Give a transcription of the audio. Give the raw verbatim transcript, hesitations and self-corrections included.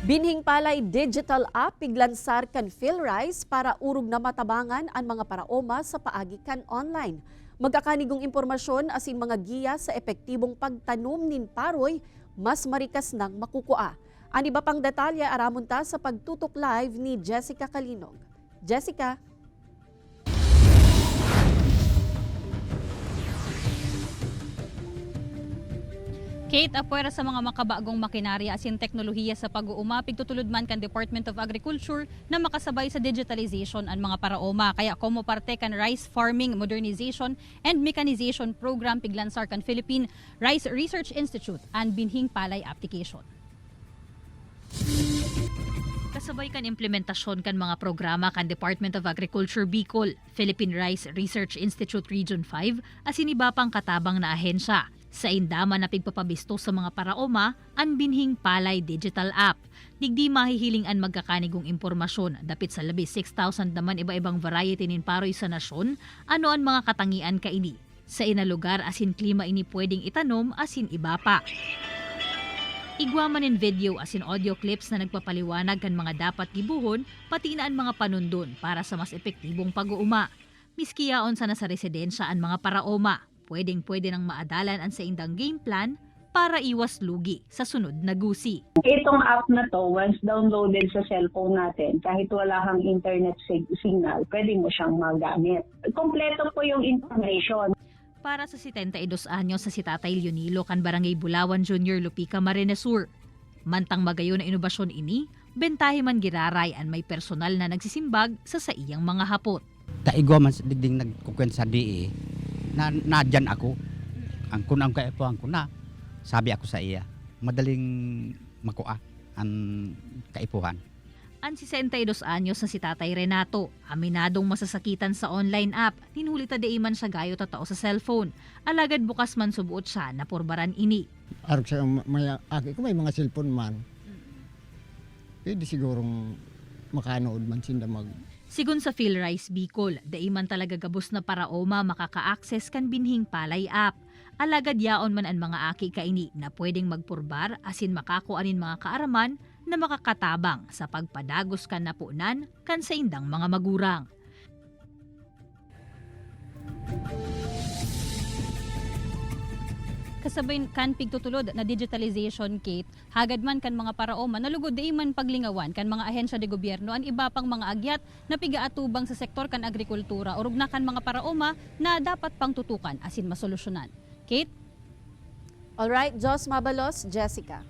Binhing Palay digital app piglansar kan PhilRise para orog na matabangan an mga paraoma sa paagi kan online. Magkakanigong impormasyon asin mga giya sa epektibong pagtanom nin paroy, mas marikas nang makukua. An iba pang detalye aramon ta sa pagtutok live ni Jessica Calinog. Jessica? Kate, apwera sa mga makabagong makinarya asin teknolohiya sa pag-ooma, pigtutulod man kan Department of Agriculture na makasabay sa digitalization an mga paraoma. Kaya komo parte kan Rice Farming Modernization and Mechanization Program piglansar kan Philippine Rice Research Institute an Binhing Palay Application. Kasabay kan implementasyon kan mga programa kan Department of Agriculture Bicol, Philippine Rice Research Institute Region five, asin iba pang katabang na ahensya, sainda man na pigpapabisto sa mga paraoma an Binhing Palay digital app. Digdi mahihiling an magkakanigong impormasyon dapit sa labi six thousand naman iba-ibang variety nin paroy sa nasyon, ano an mga katangian kaini, saen na lugar asin klima ini pwedeng itanom asin iba pa. Igwa man nin video asin audio clips na nagpapaliwanag kan mga dapat gibohon, pati na an mga panundon para sa mas epektibong pag-ooma. Miski yaon sana sa residensya an mga paraoma, pwedeng-pwede nang maadalan an saindang game plan para iwas lugi sa sunod na gusi. Itong app na 'to, once downloaded sa cellphone natin, kahit wala kang internet sig-, signal, pwede mo siyang magamit. Kompleto po yung information. Para sa setenta y dos anyos na si Tatay Leonilo kan Barangay Bulawan Junior, Lupica, Camarines Sur, mantang magayon na inobasyon ini, bentahe man giraray an may personal na nagsisimbag sa saiyang mga hapot. Ta igwa man sa digding nagkukwenta sa D E, na, nadyan ako. Ang kun ang kaipuhan ko na, sabi ako sa iya, madaling makua an kaipuhan. An sesenta y dos anyos na si Tatay Renato, aminadong masasakitan sa online app, nin huli ta dai man siya gayo tatao sa cellphone. Alagad bukas man subuot siya na purbaran ini. Arog sa ma-, may aki ko, may mga cellphone man. Pwede sigurong makanood man sinda mag- Sigon sa PhilRise Bicol, dai man talaga gabos na paraoma makaka-access kan Binhing Palay app. Alagad yaon man an mga aki kaini na pwedeng magpurbar asin makakua nin mga kaaraman na makakatabang sa pagpadagos kan naponan kan saindang mga magurang. Kasabay kan pigtutulod na digitalization, Kate, hagad man kan mga paraoma na lugod dai man paglingawan kan mga ahensya de gobyerno an iba pang mga agyat na pigaatubang sa sektor kan agrikultura, orog na kan mga paraoma na dapat pang tutukan asin masolusyonan. Kate? Alright, Jos Mabalos, Jessica.